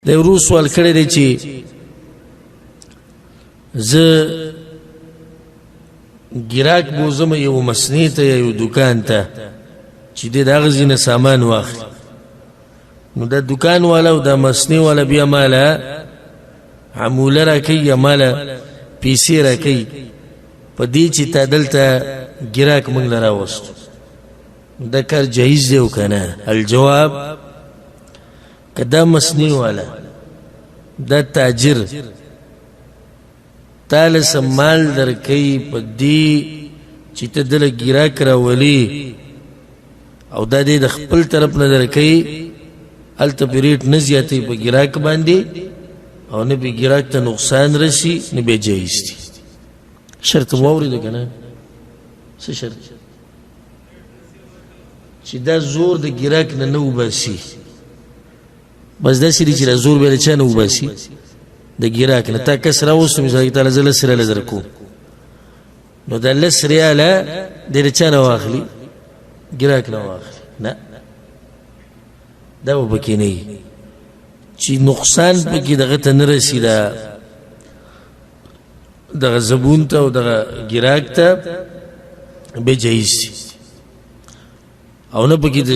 د ورو سوال کړی دی چې زه ګراک بوزم یو مسنې ته یا یو دکان ته چې د هغه ځای نه سامان واخلي، نو دا دکان والا او دا مسنې والا بیا ماله عموله راکوي یا ماله پیسې راکوي په دې چې تا دلته ګراک موږ له راوستو، دا کار جایز دی او که نه؟ الجواب، که دا مسنی والا دا تاجر تاله څه مال درکوي په دې چې ته دله ګیراک راولي او دا دې د خپل طرف نه درکوي، هلته پې ریټ نه زیاتوي په ګیراک باندې او نه پې ګیراک ته نقصان رسي، نه بیا جایز دي. شرط مو واورېدو که نه؟ څه شرط؟ چې دا زور د ګیراک نه نه وباسي، بس داسې دي چې دا زور بیا له چا نه وباسي؟ د ګیراک نه. تا کس راوستو، مثال کې تاله زه لس ریاله درکوم، نو دا لس ریاله دې له چا نه واخلي؟ ګیراک نه واخلي. نه، دا به پکې نه وي چې نقصان پکې دغه ته نه رسي، دا دغه زبون ته او دغه ګراک ته به جایز دي، او نه پکې د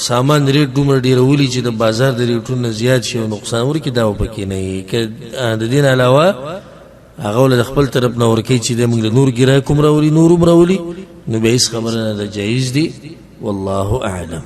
سامان ریټ دومره ډېرولي چې د بازار د ریټونو نه زیات شي او نقصان ورکړي، دا به پکې نه وي. که د دې نه علاوه هغه له خپل طرف نه ورکوي چې دی موږ له نور ګراک هم راولي، نور هم راولي، نو بیا هېڅ خبره نه ده، جایز دي. والله اعلم.